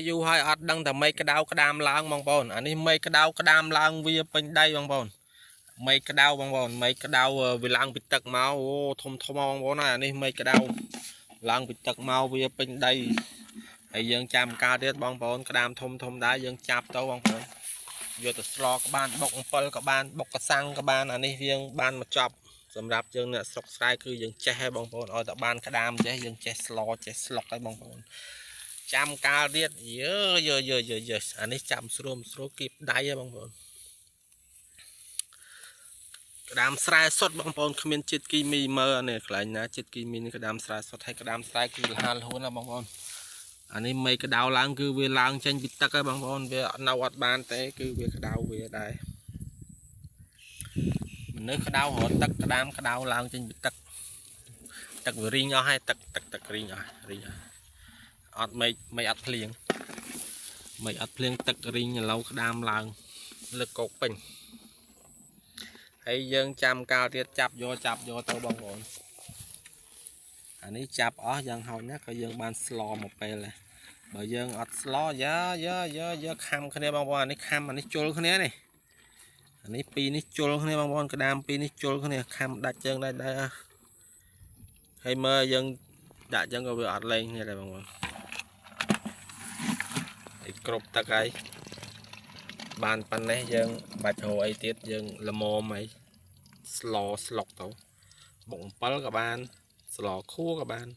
យូរហើយអត់ដឹងតែមេឃក្តៅក្តាមឡើងបងប្អូនអានេះមេឃក្តៅក្តាមឡើងវាពេញដីបងប្អូនមេឃក្តៅបងប្អូនមេឃក្តៅវាឡើងពីទឹកមកអូធំធំបងប្អូនហើយអានេះមេឃក្តៅឡើងពីទឹកមកវាពេញដីហើយយើងចាំកាលទៀតបងប្អូនក្តាមធំធំដែរយើងចាប់ទៅបងប្អូនយកទៅស្លក៏បានបុកអំពិលក៏បានបុកកសាំងក៏បានអានេះយើងបានមកចប់សម្រាប់យើងអ្នកស្រុកស្រែគឺយើងចេះហើយបងប្អូនឲ្យតែបានក្តាមចេះយើងចេះស្លចេះស្លុកហើយបងប្អូន ចាំកាលទៀតយើយើយើយើយើអានេះចាំស្រួលស្រួលគៀបដៃហ៎បងប្អូនក្តាមស្រែសុតបងប្អូនគ្មានជាតិគីមីមើលអានេះកន្លែងណាជាតិគីមីនេះក្តាមស្រែសុតហើយក្តាមស្រែគឺលហាលហួនណាបងប្អូនអានេះមេក្តៅឡើងគឺវាឡើងចេញពីទឹកហើយបងប្អូនវានៅអត់បានទេគឺវាក្តៅវាដែរមនុស្សក្តៅរត់ទឹកក្តាមក្តៅឡើងចេញពីទឹកទឹកវារីងអស់ហើយទឹកទឹកទឹករីងអស់រីងអស់ អត់មេឃមេឃអត់ភ្លៀងមេឃអត់ភ្លៀងទឹករីងឥឡូវក្តាមឡើងលើកកោកពេញហើយយើងចាំកាលទៀតចាប់យកចាប់យកទៅបងប្អូនអានេះចាប់អស់យ៉ាងហោចណាស់ក៏យើងបានស្លមកពេលដែរបើយើងអត់ស្លយ៉ាយ៉ាយ៉ាយ៉ាខំគ្នាបងប្អូនអានេះខំអានេះជុលគ្នានេះអានេះពីរនេះជុលគ្នាបងប្អូនក្តាមពីរនេះជុលគ្នាខំដាច់ជើងដាច់ដែរហើយមើលយើងដាក់ចឹងក៏វាអត់លែងគ្នាដែរបងប្អូន ហើយគ្រប់ទឹកហើយបានប៉ុណ្ណេះយើងបាច់រកអីទៀតយើងល្មមហើយស្លស្លុកទៅបុកអំពិលក៏បានស្លខួក៏បាន